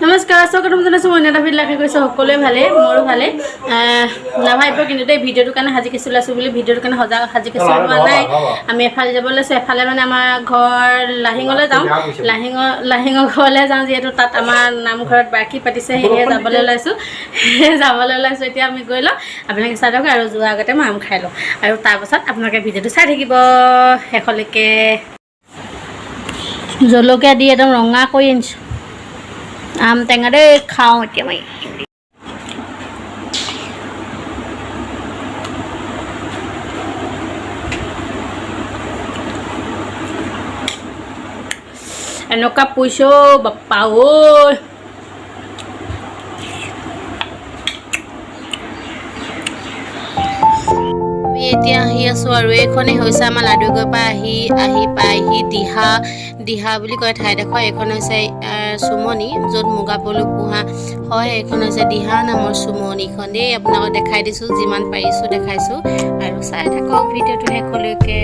নমস্কাৰ, স্বাগতম জনাইছোঁ। মই এটা ভিডিঅ' আশা কৰিছোঁ সকলোৱে ভালে, মোৰো ভালে। নাভাবিব কিন্তু দেই, ভিডিঅ'টোৰ কাৰণে সাজি কাচি ওলাইছোঁ বুলি। ভিডিঅ'টোৰ কাৰণে সজা সাজি কাচি ওলোৱা নাই। আমি এফালে যাব লৈছোঁ। এফালে মানে আমাৰ ঘৰ লাহিঙলৈ যাওঁ, লাহিঙৰ ঘৰলৈ যাওঁ। যিহেতু তাত আমাৰ নামঘৰত বাৰ্ষিক পাতিছে, সেয়েহে যাবলৈ ওলাইছোঁ, সেয়েহে যাবলৈ ওলাইছোঁ। এতিয়া আমি গৈ লওঁ, আপোনালোকে চাই থাকক। আৰু যোৱাৰ আগতে মই আম খাই লওঁ আৰু তাৰপাছত আপোনালোকে ভিডিঅ'টো চাই থাকিব শেষলৈকে। জলকীয়া দি একদম ৰঙা কৰি আনিছোঁ। আম টেঙা দেই, খাওঁ এতিয়া মই। এনেকুৱা পুইছো, বাপ্পা ঐ। আমি এতিয়া আহি আছোঁ আৰু এইখনেই হৈছে আমাৰ লাডুগৈৰ পৰা আহি আহি পাইহি দিহা, দিহা বুলি কয় ঠাইডোখৰ। এইখন হৈছে চুমনি, য'ত মুগা পলু পোহা হয়। এইখন হৈছে দিহা নামৰ চুমনিখন দেই। আপোনালোকক দেখাই দিছোঁ, যিমান পাৰিছোঁ দেখাইছোঁ আৰু চাই থাকক ভিডিঅ'টো শেষলৈকে।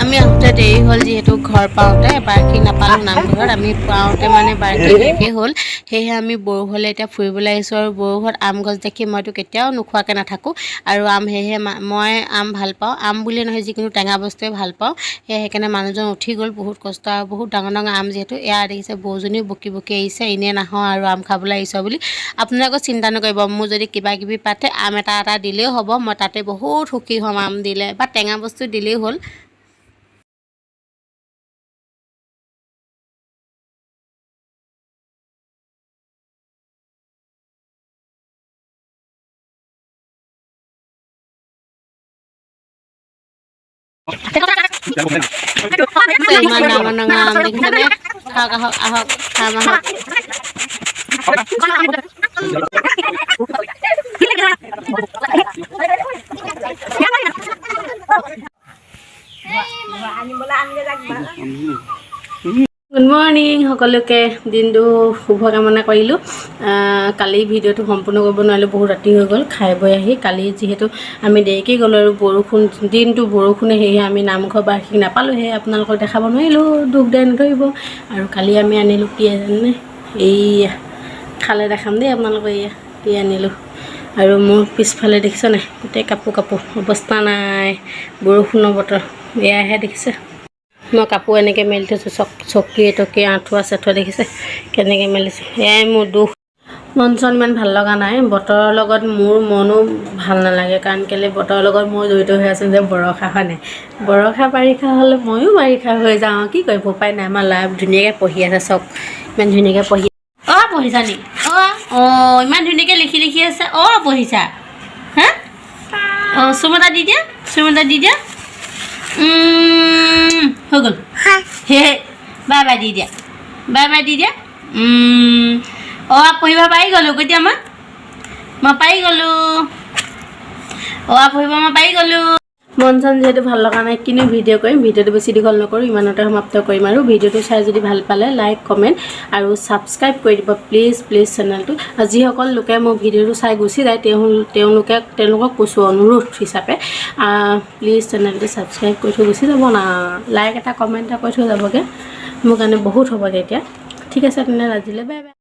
আমি আহোঁতে দেৰি হ'ল, যিহেতু ঘৰ পাওঁতে বাৰ্ষিক নাপালোঁ। নামঘৰত আমি পাওঁতে মানে বাৰ্ষিক শেষেই হ'ল। সেয়েহে আমি বৰঘৰলৈ এতিয়া ফুৰিবলৈ আহিছোঁ। আৰু বৰঘৰত আম গছ দেখি মইতো কেতিয়াও নোখোৱাকৈ নাথাকোঁ আৰু আম, সেয়েহে মই আম ভাল পাওঁ। আম বুলিয়ে নহয়, যিকোনো টেঙা বস্তুৱে ভাল পাওঁ। সেয়ে সেইকাৰণে মানুহজন উঠি গ'ল, বহুত কষ্ট আৰু বহুত ডাঙৰ ডাঙৰ আম যিহেতু। এয়া দেখিছে, বৌজনীও বকি বকি আহিছে, এনেই নাহোঁ আৰু আম খাবলৈ আহিছ বুলি। আপোনালোকে চিন্তা নকৰিব, মোৰ যদি কিবা কিবি পাতে, আম এটা এটা দিলেও হ'ব, মই তাতে বহুত সুখী হ'ম। আম দিলে বা টেঙা বস্তু দিলেই হ'ল। ইমান ডাঙৰ ডাঙৰ আম দেখিছেনে? খাওক, আহক আহক, খাম আহক। গুড মৰ্ণিং সকলোকে, দিনটো শুভ কামনা কৰিলোঁ। কালি ভিডিঅ'টো সম্পূৰ্ণ কৰিব নোৱাৰিলোঁ, বহুত ৰাতি হৈ গ'ল খাই বৈ আহি। কালি যিহেতু আমি দেৰিকৈ গ'লোঁ আৰু বৰষুণ, দিনটো বৰষুণে, সেয়েহে আমি নামঘৰ বাৰ্ষিক নাপালোঁ, সেয়ে আপোনালোকক দেখাব নোৱাৰিলোঁ, দুখ দাই নধৰিব। আৰু কালি আমি আনিলোঁ কি জানেনে? এইয়া খালে দেখাম দেই আপোনালোকক, এয়া কি আনিলোঁ। আৰু মোৰ পিছফালে দেখিছে নাই, গোটেই কাপোৰ কাপোৰ অৱস্থা নাই, বৰষুণৰ বতৰ। এয়াহে দেখিছে, মই কাপোৰ এনেকৈ মেলি থৈছোঁ, চকীয়ে টকীয়ে আঁঠুৱা চাঠুৱা দেখিছে কেনেকৈ মেলিছোঁ। এয়াই মোৰ দুখ। মন চন ইমান ভাল লগা নাই। বতৰৰ লগত মোৰ মনো ভাল নালাগে, কাৰণ কেলৈ বতৰৰ লগত মই জড়িত হৈ আছোঁ যে বৰষা হয় নাই। বৰষা বাৰিষা হ'লে ময়ো বাৰিষা হৈ যাওঁ। কি কৰিব, উপায় নাই। আমাৰ ল'ৰা ধুনীয়াকৈ পঢ়ি আছে, চব ইমান ধুনীয়াকৈ পঢ়ি। অঁ, পঢ়িছা নি? অঁ অঁ, ইমান ধুনীয়াকৈ লিখি লিখি আছে। অঁ, পঢ়িছা? হা, অঁ, চুম এটা দি দিয়া, চুম এটা দি দিয়া। হৈ গ'ল। হে, বাই বাই দি দিয়া, বাই বাই দি দিয়া। অ আ পঢ়িব পাৰি গ'লোঁ কেতিয়া মই? মই পাৰি গ'লোঁ, অ আ পঢ়িব মই পাৰি গ'লোঁ। মন চন যিহেতু ভাল লগা নাই, কিনো ভিডিঅ' কৰিম? ভিডিঅ'টো বেছি দীঘল নকৰোঁ, ইমানতে সমাপ্ত কৰিম। আৰু ভিডিঅ'টো চাই যদি ভাল পালে লাইক, কমেণ্ট আৰু ছাবস্ক্ৰাইব কৰি দিব প্লিজ প্লিজ চেনেলটো। আৰু যিসকল লোকে মোৰ ভিডিঅ'টো চাই গুচি যায়, তেওঁলোকক কৈছোঁ অনুৰোধ হিচাপে, প্লিজ চেনেলটো ছাবস্ক্ৰাইব কৰি থৈ গুচি যাব না। লাইক এটা, কমেণ্ট এটা কৰি থৈ যাবগৈ, মোৰ কাৰণে বহুত হ'ব তেতিয়া। ঠিক আছে, তেনেহ'লে আজিলৈ বাই বাই।